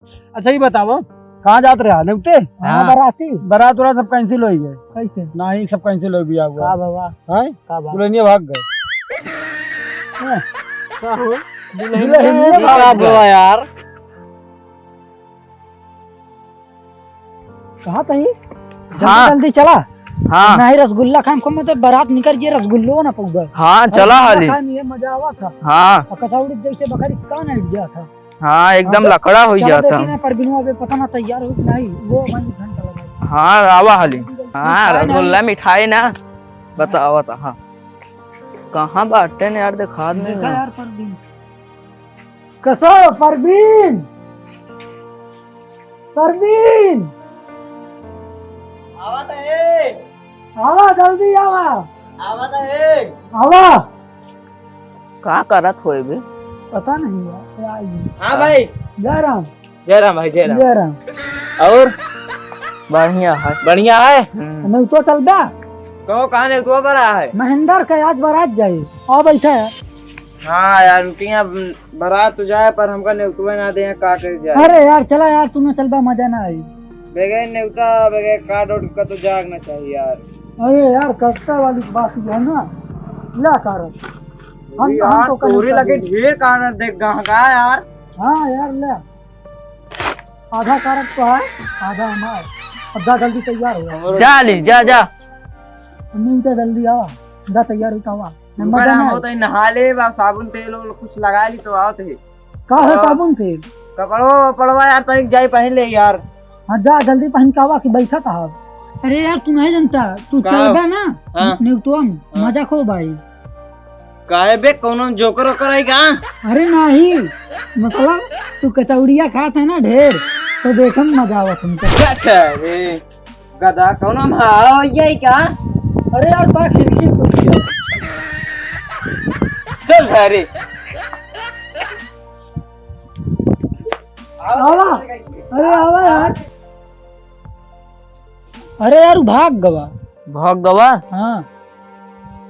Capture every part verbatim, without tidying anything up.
अच्छा, ये बताओ, कहाँ जात रहा? नेवते? हाँ, हाँ। बराती। बारात उरात सब cancel होइ गए। कैसे? नहीं, सब cancel होइ गया हुआ। का बाबा? हैं? का बात? दुल्हनिया भाग गए। हैं? का हो? दुल्हनिया दुल्हनिया भाग भाग गए। गया यार। कहा तही? जल्दी हाँ। जल्दी चला। हाँ। नहीं रसगुल्ला खाम को, मतलब बारात निकल गई, रसगुल्लो ना पउबा। हाँ, चला रसगुल्ला हाली। खाए में ये मजा आवा था। हाँ। और कचौड़ी जैसे बकरी का नहीं दिया था। हाँ, एकदम हाँ, तो लकड़ा होइ चला गया था। देखी ना, परबिनवा अबे पता ना तैयार हो कि नहीं, वो वहीं घंटा लगा। हाँ, आवा हाली। हाँ, मिठाई रसगुल्ला नहीं। मिठाई ना, बतावा था, हाँ। कहाँ बाटे ने यार, देखात नहीं देखा है। यार परबिन। कसो परबिन? परबिन! आवा त ए। आवा, जल्दी आवा। आवा त ए। आवा। का करत होए बे? पता नहीं यार, क्या ही। हाँ भाई। जय राम। जय राम भाई, जय राम। जय राम। और? बढ़िया है। बढ़िया है? हम्म। नेवतो चल बा? कहो, कहाँ नेवतो पर आया है? महेंद्र के आज बारात जाई। आ बैठा है। हाँ यार, उनके यहाँ बारात तो जाए, पर हमका नेवतवे ना दे, का करे जाए? अरे यार, चला यार, तू ना चलबा, मजा ना आई। बगैर नेवता, बगैर कार्ड उर्ड का तो जागना चाहिए यार। अरे यार, कष्टा वाली बात ये है ना, ला कार्ड। हम, अरे हम यार, तो कहीं तोरे कर लगे देंगे। ढेर कार्ड देख गा, गा यार। हाँ यार, ले। आधा कार्ड तो है, आधा हमार। अब जा जल्दी तैयार हो। जा ली, जा, जा। नहीं तो जल्दी आवा, जा तैयार हो, आवा। नंबर रुका ना, जाना हम है। तो नहा ले, बा साबुन तेल ओल कुछ लगा ली तो आवत है। का है हाँ। साबुन तेल? कपड़ो, कपड़वा यार, तनिक जाई पहन ले यार। हाँ, जा जल्दी पहन के आवा कि बैठा था। अरे यार, तू नहीं जानता, तू का? चल बा ना, हाँ। नेवतवा में, हाँ। मजा खूब आई। काहे बे, कौनो जोकर ओकर है का? अरे नहीं, मतलब तू कचौड़िया खात है ना ढेर, तो देखम मजा आवत हमको। क्या करे? गधा, कौनो मारा हो गया ही का? अरे यार, बा खिड़की खुल गया। चल सारे। आवा, अरे आवा यार। अरे यार, उ भाग गवा। भाग गवा? हाँ।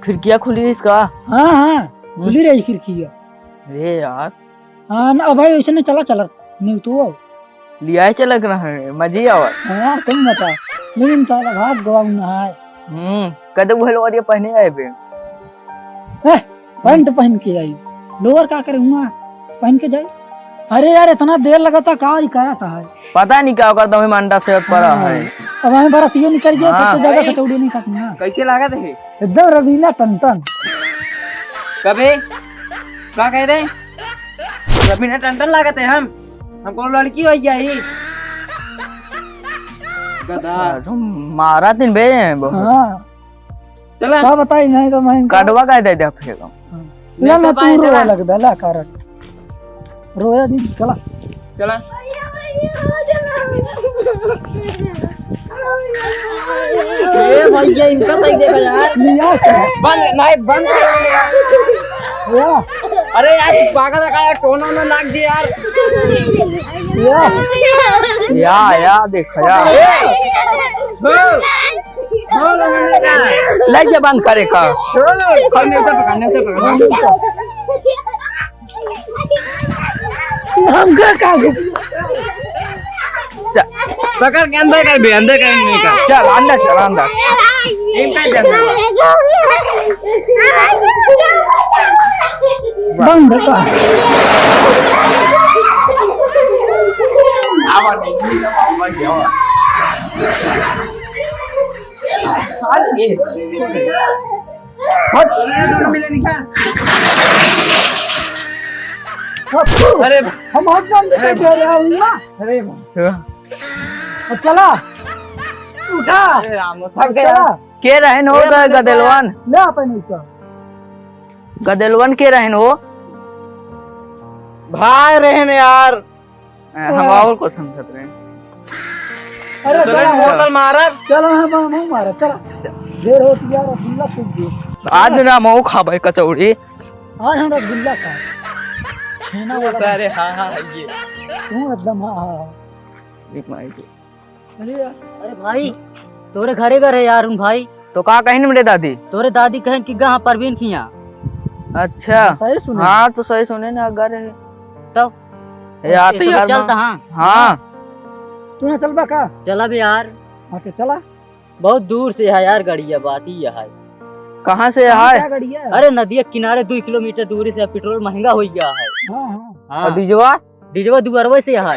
खिड़किया खुली रही इसका? हाँ, हाँ, खुली रही खिड़किया। अरे यार। हाँ ना, अब भाई, वैसे नहीं चला, चला। नहीं तो लियाए चलक रहे, मजे आवत। हाँ, तुम बता। लेकिन साला भाग गवा नहाए। हम्म, कदे उहे लोअरिया पहने आए बे। ए, पैंट पहन के आई। लोअर का करे हुआ? पहन के जाए। अरे यार, इतना देर लगा था, का ही करा था है? पता नहीं का ओकर दही मंडा से पड़ा हाँ। है। अब हमें बरातियों निकल गया, हाँ। सबसे ज्यादा कचौड़ी नहीं खाती ना। कैसे लागत है? एकदम रवीना टंटन। कबे? का कह रहे? रवीना टंटन लागत है हम? हम कौन लड़की हो गया ही? गधा। मारा दिन बे बहुत। हाँ। चला। का बताई, नहीं तो मैं इनका कटवा का दे दे फेंको। हाँ। ले ना, तू रोवा लग बेला कारक। रोया नहीं, चला। चला। ए भैया, इनका सही देखा यार। लिया क्या? बंद, नहीं, बंद कर यार। या। अरे यार, तू पागल है का यार? टोना ना नाक दे यार। या। या, या, देख, या। ए, छोड़। छोड़, छोड़, छोड़। ले जा बंद करे का। छोड़, छोड़, नेवता पकड़, नेवता पकड़। तू हमका का दे? चल। पकड़ के अंदर कर बे, अंदर कर इनका। चल, अंदर चल, अंदर। इनका जंगल। बंद कर। आवा, नहीं, नहीं, नहीं, नहीं, नहीं। हट। अरे, हम हाथ बांध के अरे, बैठे रहे हैं ना। अरे, अब चला, उठा। अरे राम, थक गया। चला। के रहन हो ए, ग-, मतलब गदेलवन? ले अपन ऊपर। गदेलवन के रहन हो? भाई रहन यार। हम और को समझत रहे। अरे, चलो, चला, चलो। होटल मारब। चला, हम, हम, हम मारब, चला। चल। देर होती यार, रसगुल्ला सूख गयो। आज ना मऊ खाबे कचौड़ी। आज हम रसगुल्ला खाए। छेना वाला। अरे, हाँ, हाँ, ये। तू एकदम, हाँ, हाँ, हाँ। एक माई के। अरे यार। अरे भाई, तोरे घरे घर है यार, उन भाई। तो का कहिन मेरे दादी? तोरे दादी कहिन कि गा परवीन खिया। अच्छा। सही सुने। हाँ, तो सही सुने ना, घर है। तब? यार, तो चलता, हाँ। हाँ। तू ना चलबा का? चला भी यार। हाँ, तो चला। बहुत दूर से है यार गड़िया, बात ही है। कहाँ से है? क्या गड़िया है? अरे, नदिया किनारे दो किलोमीटर दूरी से, पेट्रोल महंगा हो गया है। हाँ, हाँ। हाँ। और डीजवा? डीजवा दुअरवे से है।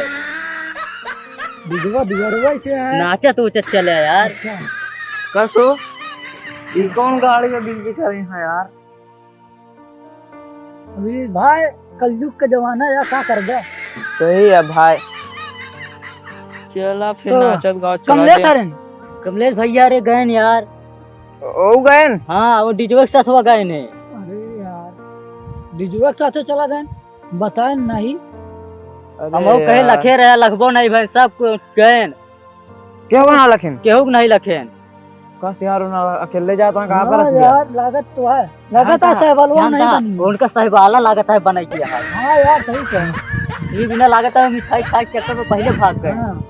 डीजवा दुअरवे से है। नाचत उचत चले यार। अच्छा। कसो, ई कौन गाड़ी में बिजली करे हैं यार? अभी भाई, कलयुग का जमाना है, का करबे? सही है भाई। चला फिर तो नाचत गावत चला कमलेश दे। अरे, कमलेश भैया रे गएन यार। ओ गएन? हाँ, वो डीजवा के साथ हुआ गएन है। अरे यार, डीजवा के साथ चला गएन, बताएन नहीं। अरे हम कहे यार। लखे रहे, लखबो नहीं भाई, सब को गएन। केहू ना लखेन? केहू के नहीं लखेन। कस यार, उन्हें अकेले जाता है, कहाँ पर हाँ रख दिया? यार, लागत तो है। लागत है जानता, साहिबालवा जानता, नहीं बनी। उनका साहिबाला लागत है बनाई दिया है। हाँ यार, सही कहे। ये बिना लागत है मिठाई खाए के चक्कर में पहले भाग गए। हाँ।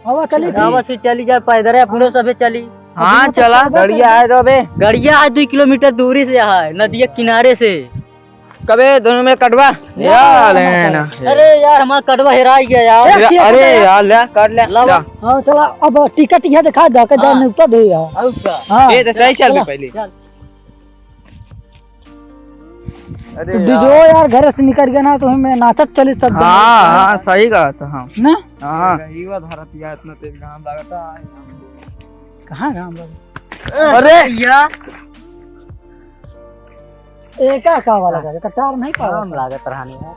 आवा चली थी। आवा फिर चली जाए पैदल, अपने सभे चली। हाँ, अपने चला, तो गड़िया आए तो बे। गड़िया आज दो किलोमीटर दूरी से है, नदिया किनारे से। कबे दोनों में कटवा? या, या, लेना। अरे यार, हमारा कटवा हेराई गया यार। ए, अरे यार, ले, काट ले, लावा। ला। हाँ, चला, अब टिकट यह दिखा, जाके जा, हाँ। निपटा दे यार। और क्या? हाँ। ये तो सही चल चला। पहले। चल। अरे तो यार। डीजो यार, घर से निकल गया ना, तो हमें नाचत चली सब। हाँ, हाँ, सही कहा तो, हाँ। ना? हाँ। रहीवा धरत यार, इतना तेज घाम लगता है। कहाँ घाम लगता? अरे यार। एका का वाला हाँ। का, कटार नहीं पावा हम था। लागत रहनी यार।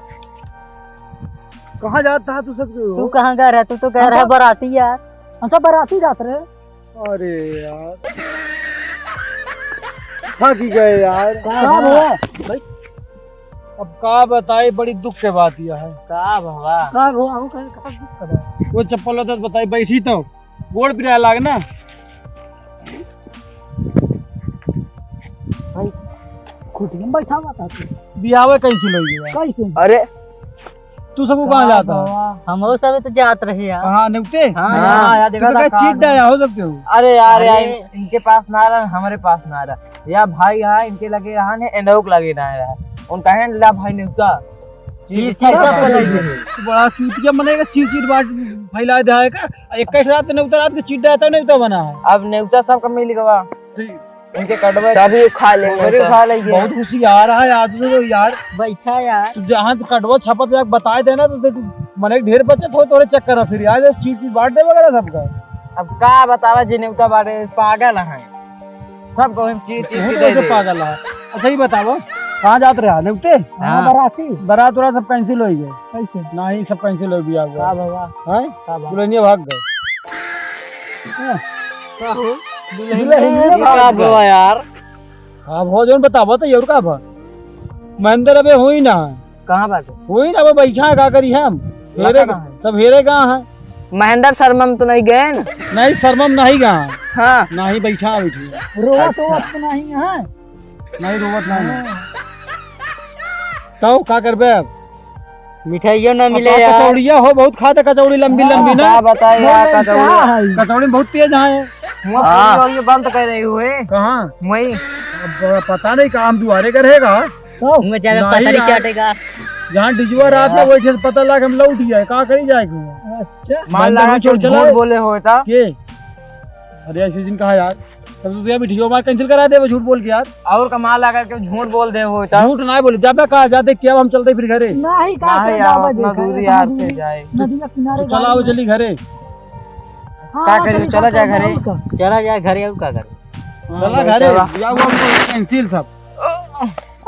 कहाँ जात था तू सब के हो? तू कहाँ गए रहे? तू तो गए हम रहे तो बराती यार। हम सब बराती जात रहे। अरे यार। थक ही गए यार। का का हुआ? हुआ? भाई, अब का बताई, बड़ी दुख के बात यह है। का भवा? का हुआ? वो कहे, का दुख का बात? वो चप्पल होता तो बताई, बैठी तो। गोड़ पिराए लाग ना। भाई, खुटिया में बैठा हुआ था तू। बियाह कैंसिल हो गया। कैसे? अरे, तू सब कहाँ जाता है? हम वो सब तो जात रहे यार। कहाँ, नेवते? हाँ, हाँ। यार, यार, तू देखा तो था क्या चीट कहाँ डाला हो सब क्यों? अरे यार, अरे। यार, इनके पास ना रहा, हमारे पास ना रहा। या भाई, हाँ, इनके लगे रहा ने, एंडोक लगे ना रहा। उनका है ला भाई नेवता। चीट, चीट चीट सब सब लगे। लगे। तू बड़ा चूतिया मनेगा, चीट चीट बाट फैला दे है का? इक्कीस रात नेवता, रात के चीट डालता नेवता बना है। अब नेवता सबका मिल गवा। ठीक। इनके कटवा सभी खा लेंगे सभी तो। खा लेंगे। बहुत होशियार है यार, तू तो यार। बैठा यार। तू जहाँ तू कटवा छपत जाके बताए देना तो, तो तू मने ढेर बचत हो तोरे चक्कर में फिर यार, चीट चीट बाट दे वगैरह सबका। अब का बतावा जे नेवता बाटे पागल है। सब कहूँ चीज, चीज तू की तो दे ऐसे दे। पागल है। अच्छा, ये बताओ, कहाँ जात रहा, नेवते? हाँ, हाँ। बराती। बरात उरात सब कैंसिल हो गए। कैसे? नहीं, सब कैंसिल हो गया हुआ। का बाबा? हैं? का बाबा? दुल्हनिया भाग गए। हाँ। का हो? दुल्हनिया दुल्हनिया भाग भाग गए। गए यार। अब हो जौन बतावा तो, और का बा? महेंद्र अबे होई ना। कहाँ बाटे? वही ना, वो बैठा है, का करी हम? लगा हेरे, ना है। सब हेरे कहाँ है? महेंद्र शर्मा में तो नहीं गए ना? नहीं, शर्मा में नहीं गए। हाँ। नहीं, बैठा है, बैठी। रोवत अच्छा। वोवत तो नहीं है? नहीं, रोवत नहीं है। हाँ। तो का करबे अब? मिठाइयों ना अब मिले तो यार। कचौड़िया हो, बहुत खाते कचौड़ी लंबी हाँ। लंबी ना। का बताए यार, बहुत कचौड़ी। क्या है? कचौड़ी में बहुत तेज है। वो हाँ। पूरी और ये बंद कर रही हुए। कहाँ? वही। अब पता नहीं काम दुआरे का रहेगा। तो? मुँह जावे नहीं पसरी यार। चाटेगा। जहाँ डिजुआ रात में हाँ। वही से पता लगा हम लौट गया, का करी जाए के हुआ? अच्छा। मार बंद लगा हो के चोर चला झूठ है। बोले होता। के? अरे ऐसे दिन कहा यार, तब तो भैया वीडियो हमारा कैंसिल करा दे, वो झूठ बोल के यार। और का मार लगा के झूठ बोल दे होता। झूठ ना बोले, जाबे कहा, जा देख के अब हम चलते फिर घरे। नहीं, का नहीं कर यार, बाबा उतना देखा दूर है, यार इतना से दूर। जाए। नदी के किनारे तो चला गाड़ी आओ में। जल्दी घरे। हाँ, का हाँ, करिए, चलिए, चला का जाए करिए, घरे। और का? चला जाए घरे, और का करे? हाँ, चला भाई, घरे, चला। या वो हमको कैंसिल सब।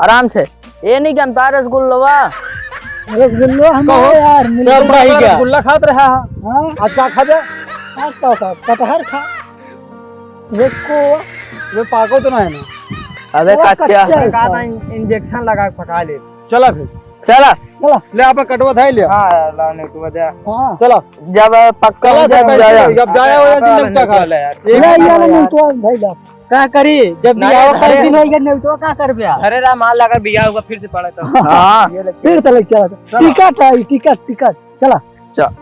आराम से। ये नहीं जानता रसगुल्लवा? रसगुल्लो हमारे कहो। यार, मिल सब गया। रही गया। रसगुल्ला खात रहा। हाँ। आज का खाबे? आज का खा? कटहर खा। देखो। वो पाको तो ना है ना? अबे वो कच्चा। कच्चा है। कहा था इन-, इंजेक्शन लगा के पका ले। चला फिर। चला। चला। ले आप कटवा था ले। हाँ, ला नेटवा दे। हाँ। चला। जब पक्का चला, हो जाए, चला, जाया। जब जाया हो जाए, हाँ, नेटवा खा ले यार। ले, ये वाला यार। नेटवा भाई ला। का करी? जब नहीं, बियाह अरे। कैंसिल हो गया, नहीं तो का करबे आप? अरे राम, मान ला अगर बियाह हुआ, फिर से पड़ा तो। हाँ, ये लेके फिर तो लेके चला। चलो। टिकट है, टिकट, टिकट। चला। चल।